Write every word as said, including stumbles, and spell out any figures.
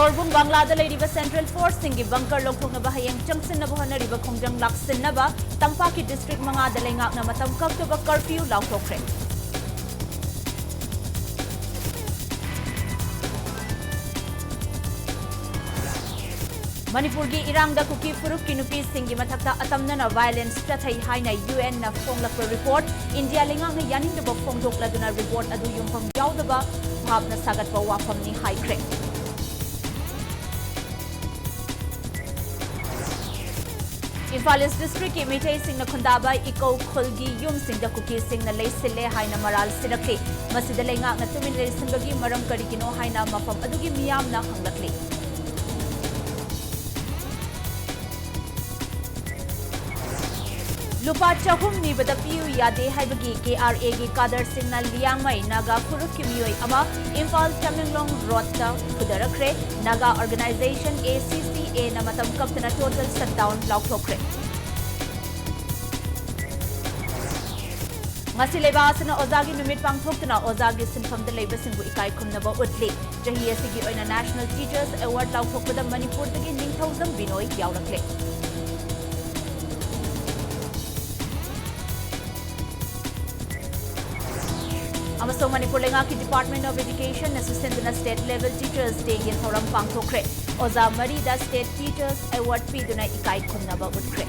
ꯄꯔꯕꯨꯡ ꯕꯪꯒ꯭ꯂꯥꯗ ꯂꯩꯔꯤꯕ central forceꯁꯤꯡꯒꯤ bunker ꯂꯧꯊꯣꯛꯅꯕ ꯍꯌꯦꯡ ꯆꯪꯁꯤꯟꯅꯕ ꯍꯣꯠꯅꯔꯤꯕ ꯈꯣꯡꯖꯪ ꯂꯥꯛꯁꯤꯟꯅꯕ ꯇꯝꯄꯥꯛꯀꯤ district ꯃꯉꯥꯗ ꯂꯩꯉꯥꯛꯅ ꯃꯇꯝ ꯀꯛꯇꯕ curfew ꯂꯥꯎꯊꯣꯛꯈ꯭ꯔꯦ꯫ ꯃꯅꯤꯄꯨꯔꯒꯤ ꯏꯔꯥꯡꯗ ꯀꯨꯀꯤ ꯐꯨꯔꯨꯞꯀꯤ ꯅꯨꯄꯤꯁꯤꯡꯒꯤ ꯃꯊꯛꯇ ꯑꯇꯝꯅꯅ violence ꯆꯠꯊꯩ ꯍꯥꯏꯅ UNꯅ ꯐꯣꯡꯂꯛꯄ report, ꯏꯟꯗꯤꯌꯥ ꯂꯩꯉꯥꯛꯅ ꯌꯥꯅꯤꯡꯗꯕ ꯐꯣꯡꯗꯣꯛꯂꯗꯨꯅ report ꯑꯗꯨ ꯌꯨꯝꯐꯝ ꯌꯥꯎꯗꯕ ꯚꯥꯞꯅ ꯁꯥꯒꯠꯄ ꯋꯥꯐꯝꯅꯤ ꯍꯥꯏꯈ꯭ꯔꯦ꯫ ꯏꯝꯐꯥꯜ East districtꯀꯤ ꯃꯤꯇꯩꯁꯤꯡꯅ ꯈꯨꯟꯗꯥꯕ ꯏꯀꯧ ꯈꯨꯜꯒꯤ ꯌꯨꯝꯁꯤꯡꯗ ꯀꯨꯀꯤꯁꯤꯡꯅ ꯂꯩꯁꯤꯜꯂꯦ ꯍꯥꯏꯅ ꯃꯔꯥꯜ ꯁꯤꯔꯛꯂꯤ꯫ ꯃꯁꯤꯗ ꯂꯩꯉꯥꯛꯅ ꯇꯨꯃꯤꯟ ꯂꯩꯁꯤꯟꯕꯒꯤ ꯃꯔꯝ ꯀꯔꯤꯒꯤꯅꯣ ꯍꯥꯏꯅ ꯃꯐꯝ ꯑꯗꯨꯒꯤ ꯃꯤꯌꯥꯝꯅ ꯍꯪꯂꯛꯂꯤ꯫ ꯂꯨꯄꯥ ꯆꯍꯨꯝ ꯅꯤꯕꯗ ꯄꯤꯌꯨ ꯌꯥꯗꯦ ꯍꯥꯏꯕꯒꯤ KRAꯒꯤ cadreꯁꯤꯡꯅ ꯂꯤꯌꯥꯡꯃꯩ ꯅꯥꯒꯥ ꯐꯨꯔꯨꯞꯀꯤ ꯃꯤꯑꯣꯏ ꯑꯃ ꯏꯝꯐꯥꯜ ꯇꯃꯦꯡꯂꯣꯡ roadꯇ ꯐꯨꯗꯔꯛꯈ꯭ꯔꯦ꯫ ꯅꯥꯒꯥ organization ACCAꯅ ꯃꯇꯝ ꯀꯛꯇꯅ total shutdown ꯂꯥꯎꯊꯣꯛꯈ꯭ꯔꯦ꯫ ꯉꯁꯤ ꯂꯩꯕꯥꯛ ꯑꯁꯤꯅ ꯑꯣꯖꯥꯒꯤ ꯅꯨꯃꯤꯠ ꯄꯥꯡꯊꯣꯛꯇꯨꯅ ꯑꯣꯖꯥꯒꯤ ꯁꯤꯟꯐꯝꯗ ꯂꯩꯕꯁꯤꯡꯕꯨ ꯏꯀꯥꯏ ꯈꯨꯝꯅꯕ ꯎꯠꯂꯤ꯫ ꯆꯍꯤ ꯑꯁꯤꯒꯤ ꯑꯣꯏꯅ National Teachers Award ꯂꯥꯎꯊꯣꯛꯄꯗ ꯃꯅꯤꯄꯨꯔꯗꯒꯤ ꯅꯤꯡꯊꯧꯖꯝ ꯕꯤꯅꯣꯏ ꯌꯥꯎꯔꯛꯂꯦ꯫ ꯑꯃꯁꯨꯡ ꯃꯅꯤꯄꯨꯔ ꯂꯩꯉꯥꯛꯀꯤ Department of Educationꯅꯁꯨ ꯁꯤꯟꯗꯨꯅ state level Teachers Dayꯒꯤ ꯊꯧꯔꯝ ꯄꯥꯡꯊꯣꯛꯈ꯭ꯔꯦ꯫ ꯑꯣꯖꯥ ꯃꯔꯤꯗ state Teachers Award ꯄꯤꯗꯨꯅ ꯏꯀꯥꯏ ꯈꯨꯝꯅꯕ ꯎꯠꯈ꯭ꯔꯦ꯫